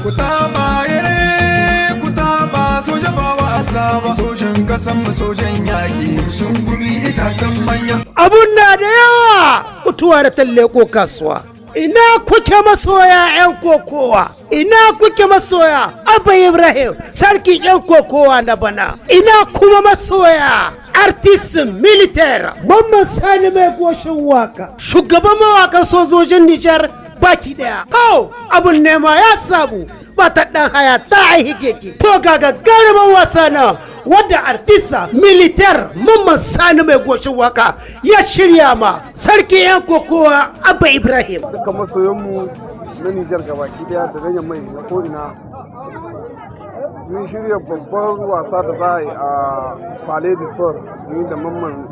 Ku taɓa yare, ku taɓa soja ba wasa ba. Sojan kasan mu sojan yaƙi sun gumi itacen manya. Abun na da yawa, mutuwa da talleko kasuwa. Ina kuke masoya 'yan kokowa? Ina kuke masoya Abba Ibrahim, sarkin 'yan kokowa na bana? Ina kuma masoya artiste militaire Mamman Sani Mai Goshin Waka, shugaban mawakan sojojin Nijar baki daya? Kawo abun nema ya samu, mata dan haya ta aihi keke. To, ga gagarumin wasa na wadda artiste militaire Mamman Sani Mai Goshin Waka ya shirya ma sarki 'yan kokowa Abba Ibrahim. Dukkan masoyanmu na Nijar gabaki daya da ganyen mai na ko'ina, mun shirya babban wasa da za a yi a Palais de Sport, ni da Mamman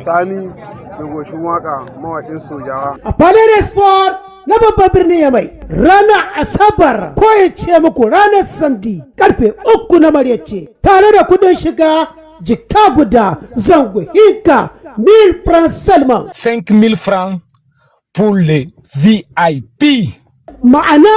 Sani Mai Goshin Waka, mawakin sojawa. A Palais de Sport na babban birnin Yamai, ranar Asabar, ko in ce muku ranar Samedi, karfe 3 na maryace, tare da kudin shiga jika guda, zango hinka, 1000 francs seulement. 5000 francs pour les VIP. Ma'ana,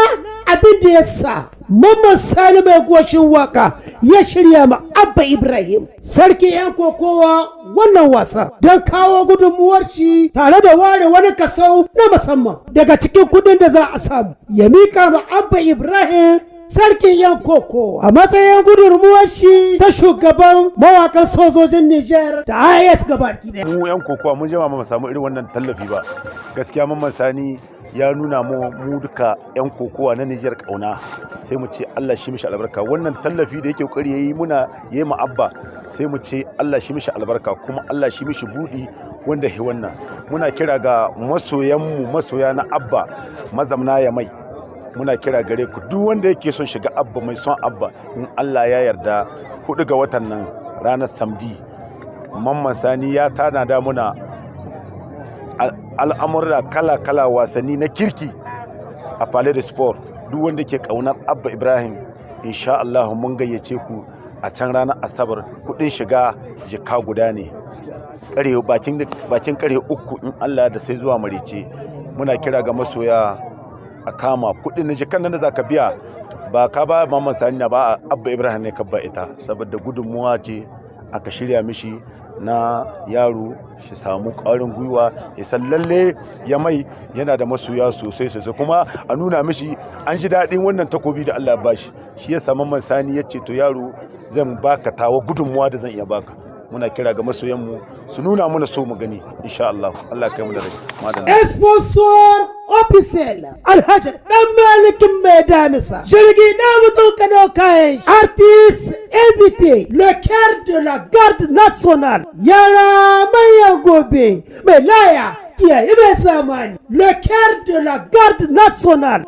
abin da ya sa Mamman Sani Mai Goshin Waka ya shirya ma Abba Ibrahim, sarki 'yan kokowa, wannan wasa don kawo gudunmuwar shi tare da ware wani kaso na musamman daga cikin kudin da za a samu ya mika ma Abba Ibrahim, sarkin 'yan kokowa, a matsayin gudunmuwar shi ta shugaban mawakan sojojin Nijar da AES gabaki ɗaya. Mu 'yan kokowa mun jima mu samu irin wannan tallafi ba. Gaskiya Mamman Sani ya nuna mu mu duka 'yan kokowa na Nijar kauna, sai mu ce Allah shi mishi albarka. Wannan tallafi da yake kokari yayi muna yayi mu Abba, sai mu ce Allah shi mishi albarka, kuma Allah shi mishi budi wanda he wannan. Muna kira ga masoyan mu, masoya na Abba mazamna ya mai, muna kira gare ku, duk wanda yake son shiga Abba, mai son Abba, in Allah ya yarda 4 ga watan nan, ranar Samedi, Mamman Sani ya tanada muna al'amurra kala-kala, wasanni na kirki a Palais de Sport. Duk wanda ke kaunar Abba Ibrahim, insha Allah mun gayyace ku a can ranar Asabar. Kudin shiga jika guda ne, kare bakin kare 3 in Allah da sai zuwa marece. Muna kira ga masoya a kama kudin na jikan nan da zaka biya, ba ka ba Mamman Sani na ba, Abba Ibrahim ne ka ba ita, saboda gudunmuwa ce aka shirya mishi na yaro shi samu ƙwarin gwiwa, ya san lalle ya mai yana da masoya sosai sosai, kuma a nuna mishi an ji daɗin wannan takobi da Allah ya bashi. Shi ya samu Mamman Sani ya ce, "To yaro, zan baka tawa gudunmuwa da zan iya baka." Muna kira ga masoyanmu su nuna mana so mu gani, insha Allah. Allah kai mu da rai. Madalla. Sponsor officiel, Alhaji Dan Malikin Mai Damisa, jirgi ɗan mutum ka ɗauka shi. Artiste invité, le cœur de la garde nationale, yara manyan gobe, mai laya kiyaye mai zamani, le cœur de la garde nationale.